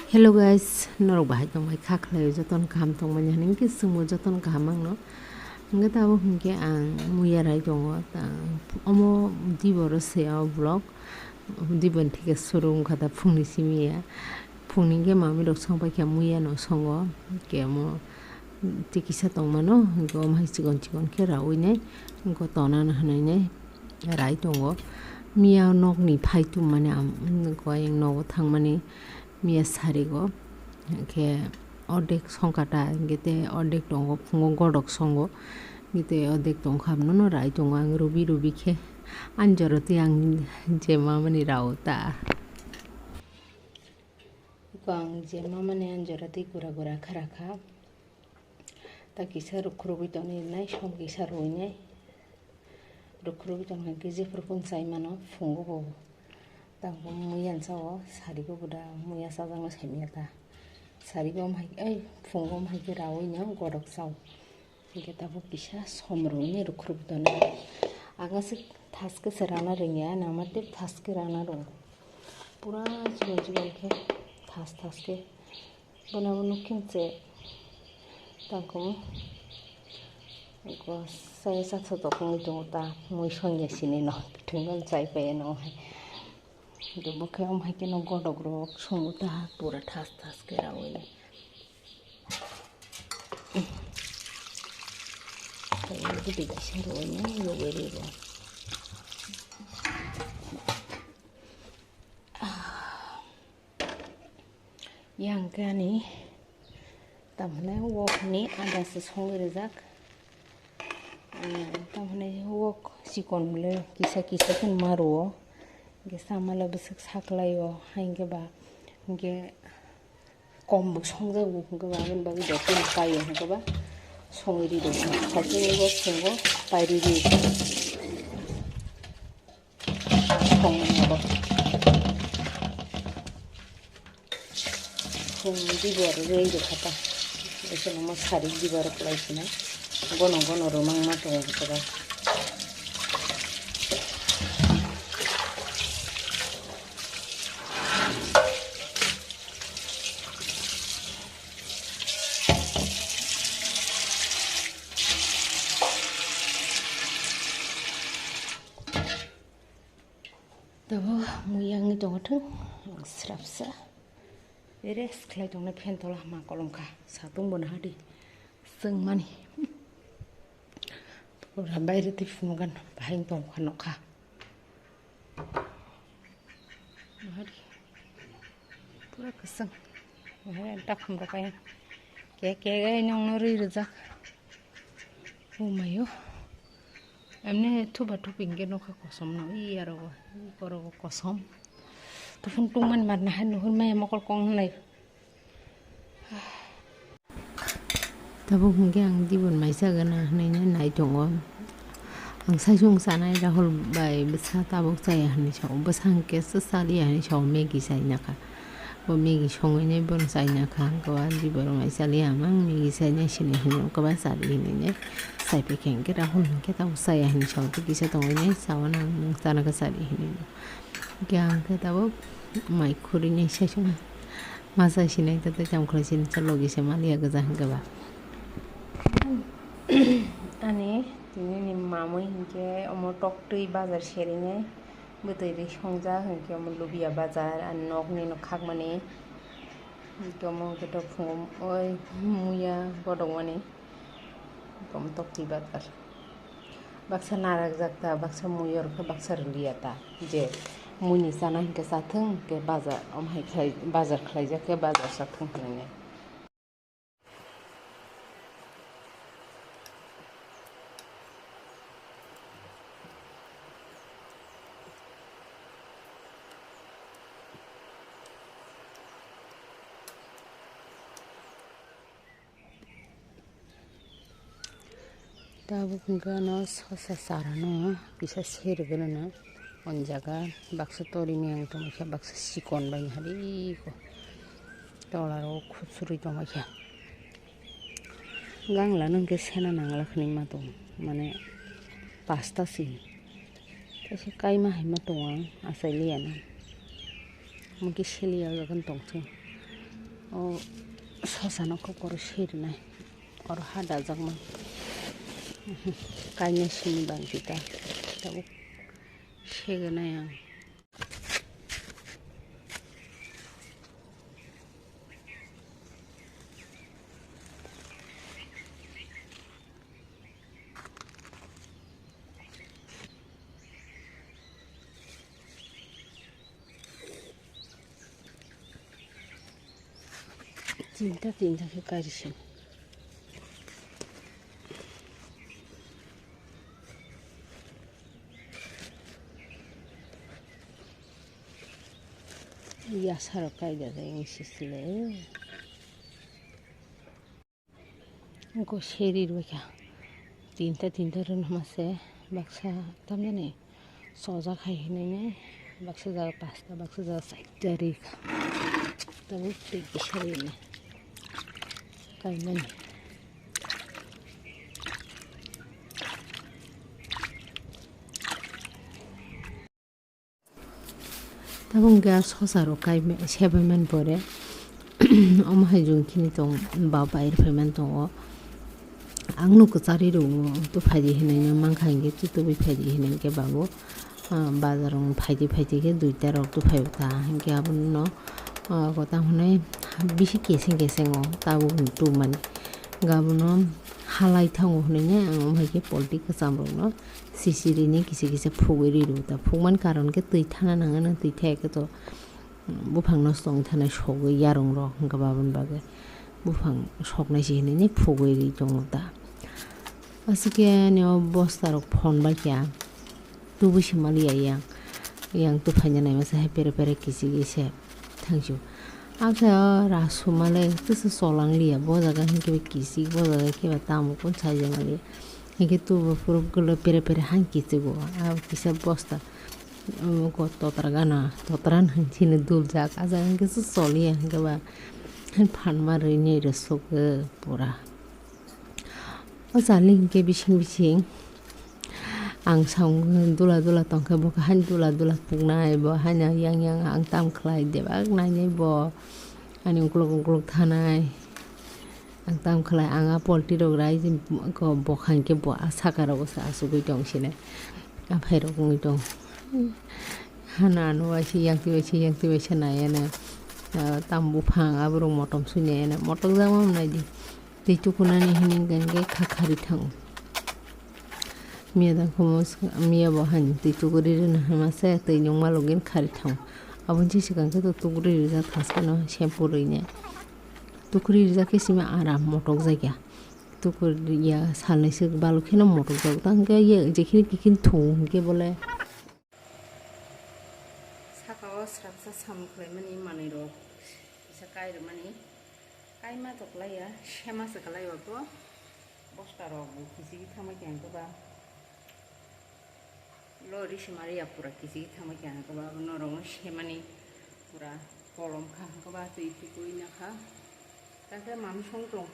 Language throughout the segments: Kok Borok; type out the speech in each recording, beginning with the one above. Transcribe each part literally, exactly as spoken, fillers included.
Hello guys, norok bahai tongbai kha khlaio, jotono kaham tongmani hwnwi hwnkhe chwngbo jotono kaham mangno. Hwnkhe tabuk hwnkhe ang muya rai tongo, ta-, omo diboro se o vlog, diboni theke suru wngkha ta phungni simi ya. Phungni hwnkhe mamirok songpai kha muya no songo, hwnkhe omo tei kisa tongmano, hwnkhe omo hai chikon chikon khe raui nai, hwnkhe tonana hwnwi nai rai tongo. Miya nokni phai tongmani am-, hwnkhe ayang nogo thangmani. Miya sarigo, hwnkhe ordek songkha ta, hwnkhe tei ordek tongo, phungo godok songo, hwnkhe tei ordek tongkha, abono rai tongo ang rubi rubi khe. Ani jora twi ang je mamani rao ta. Iko ang je mamani ani jora twi gura gura kha rakha. Ta kisa rwkhrogwi tonwi nai, som kisa rwinai. Rwkhrogwi tongkha hwnkhe jephuru phung chai mano, phungo bo. Tangkhe muya ni sao, sarigo bo da muya chajakno saimanya ta. Sarigo omo hai, ei, phungo omo hai khe raui no godok sao. Hwnkhe tabuk kisa som rwinai rwkhrogwi tonwi. Ang aswk thaske se rana rwngya, nangma tei thaske rana rwngo. Pura chikon chikon khe thas thaske. Bono bo nukhe se tangkhe ko saya saksa tokongwi tongo ta mui songya sini no thwngno chai paiya no hai. Bo khe omo hai kheno godok rok songo ta pura thas thas khe raui. Tei bo twi kisa rwui no rwui rwo. Yang khe ani tamhwnai wokni ada se songwi rijak. Ah, tamhwnai wok chikon le kisa kisa khe ma rwo. Hwnkhe sama le bwswk saklaio, hai hwnkhe ba, hwnkhe kom bo songjago, hwnkhe ba aboni bagwi dotino paio, hwnkhe ba songwi rw rwo. Hakhe bo phungo pairwi rw. Songmani abo. Song dibor rei rwkha ta. Ese nangma sari dibor kwlai sinai. Gono gono rwmang ma tongo hwnkhe ba. Tabuk mui yangwi tongo thung, ang srapsa. Rest khlai tongnai fan tola ma kolom kha, satung bo naha di, chwng mani. Pura baire twi phunukgan bahai wng tong kha nokha. Naha di, pura kwchwng. Naha di, takhum rok ayang. Ke ke gai nongno rwi rwjak. Oh mayo. Emne thuba thupi hwnkhe nokha kosom no, i aro bo, i koro bo kosom. Tuphung tungmani mar nahar nuhur maya mokol kong hwnlai. Tabuk hwnkhe ang dibon mai chagana hwnwi nai tongo. Ang saichung chanai Rahul bai bwsa tabuk chaya hwnwi sao. Bwsa hwnkhe chaliya hwnwi sao, Maggie chainakha. Bo Maggie songwi nai bono chainakha. Hwnkhe o dibon mai chaliya, ang Maggie chainai sini hwnwi hwnkhe ba chali hwnwi nai. Chai phaikha hwnkhe Rahul hwnkhe tabuk chaya hwnwi sao. Tei kisa tongwi nai sao, nang chanakha chali hwnwi. Hwnkhe ang khe tabuk mai khurui nai saichung. Ma chai sinai ta tei tamo khwlai sini cha logi se maliya gwja hwnkhe ba. Ani tini ni mamui hwnkhe omo toktwi bazar serinai bwtwi ri songjak hwnkhe omo lubia bazar ani nokni no khakmani hwnkhe omo hwnkhe tok phungo oi muya bodokmani omo toktwi bazar. Baksa narakjak ta, baksa mui oro khe baksa rwliya ta, je muini chana hinkhe chathwng, hinkhe bazar, omo hai khlai, bazar khlaijak khe bazar chathwng hinwi. Tabuk hwnkhe ano sosa charano kisa sergwlano o jaga baksa tori meng tongkha, baksa sikon bai hariko tola o khupsurwi tongkha. Ganglano hwnkhe sena nangla khwnwi ma tongo, mane pasta si. Kaisa kaima hai ma tongo ang, achai liya na. Omo khe seliya o jaga tongthung. O sosano kokoro sirinai. Oro ha dajakma. Kainai simi bangsi ta. Tabuk seganai ang. Tinta tinta khe kairi se. Yasarok kaida jai wng sisile. Wngkha seri rwbaikha. Tinta tinta rwna hamase baksa tamjani sojak hai hinwi baksa jaga pasta baksa jaga chaita rikha. Tabuk twi kisa rini kaimani. Tabuk hwnkhe a sosa rok kai sebai mani pore omo hai jung khini tong ba bai rw phai mani tongo. Ang nuk kwchari rw tubui phaidi hinwi no mankha hinkhe tubui phaidi hinwi hinkhe babu bazar rok phaidi phaidi khe duita rok tubui phai ta hinkhe abono tamo hwnwi bisi keseng keseng o tabuk tubumani hinkhe abono halai thango hinwi ang omo hai khe polti kwcham rok no. Sisirini kisa kisa phugwi ri rw ta. Phugmani karon khe twi thana nangani, twi thaya khe to buphang nosto wng thana sogwi yarwng rok hwnkhe baboni bagwi buphang soknai se hinwi phugwi ri tongo ta. Aswk khe ani o bosta rok phon bai kha tubui se mali ya yang, yang tubui phaina nai masa hai pere pere kichigwi se. Thangsu. Abse o rasuma le tesa cholang liya. Bo jaga hinkhe ba kisik, bo jaga hinkhe ba tamukun sajak liya. Hinkhe tubo puro pere pere han kichigo. Abo kisa bosta. Omo ko totra gana, totra nang chini duljak. A jaga hinkhe se choliya hinkhe ba. Han phan ma rwi ni rwsuk pura. O chali hinkhe bising bising ang samung dula dula tongkhe bo haino dula dula puknai, bo haino yang yang ang tam khlai debak nainai bo ani ukuluk ukuluk thanai. Ang tam khlai ang a polti rok rai ko bokha hinkhe bo a saka rogo se achugwi tong sinai, a phai rok wngwi tong. Hana ano waisa yang twi waisa yang twi waisa nai ano tam buphang aborok motom sui nai ano motok jak ma nai di. Twi tukunani hini hwnkhe kha khari thango. Miya dangkhomo miya bo haino twi tukuri rwna hwnma se twi nungma login khari thango. Aboni se swkang khe to tukuri rijak thaskeno shampoo rwinai. Tukuri rijak khe simi aram motok jak ya. Tukuri ya salnwi se balok kheno motok jak tang khe ye jekhini kikhini thung hinkhe bole. Saka o srapsa samung khlaimani manwi rok kisa kai rwmani. Kaima to kwlaiya, sema se kwlai o to. Bosta rok bo kichigwi thangma khe ang khe ba. Lo risi mari ya pura kichigwi thangma khe ang khe ba. Norok no semani pura kolom kha ang khe ba twi tukui na kha. Ta khe mami song tong.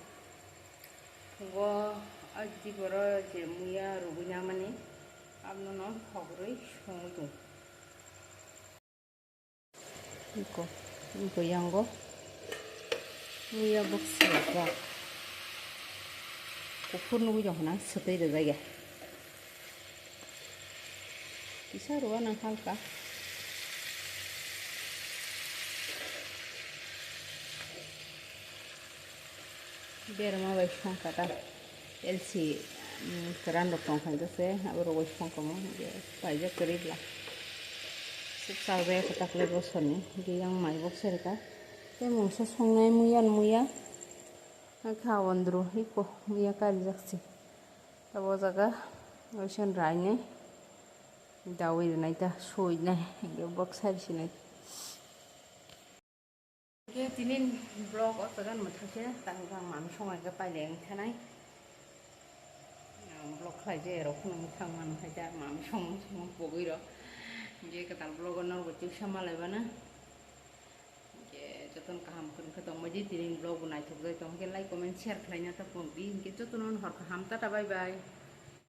Phungo a diboro je muya rwgwi na mani. Abono no hogorwi songwi tong. Iko, iko yango. Muya bok sirok. Kuphur nugwi jong hana swtwi rwjak ya. Kisa rwna halka. Berma bai songkha ta. L C, um, kwran rok tong kha se, abo rok bai songkha mo, je paijak kwrwi bla. Suk chak jaya kwtak le bosor ni, je yang mai bok se rwkha. Tei mungsa songnai muya ni muya. Hakhe a ondro hiko muya karijak se. Abo jaga oisan rainai. Dawi rwnai ta, suinai, bok sari sinai. Hingke tini vlog o jaga mwthang khe tang tang mami song hingke paileng thanai. Ang vlog khlai je rok phano mwthang mano hai ta mami song song pogwi rok. Hingke kwtal vlog o norok twi sama lai bana. Hingke jotono kaham kwrwng khe tongbai di tini vlog bo naithok jai tong hingke like comment share khlaina ta phone di hingke jotono hor kaham tata bye bye.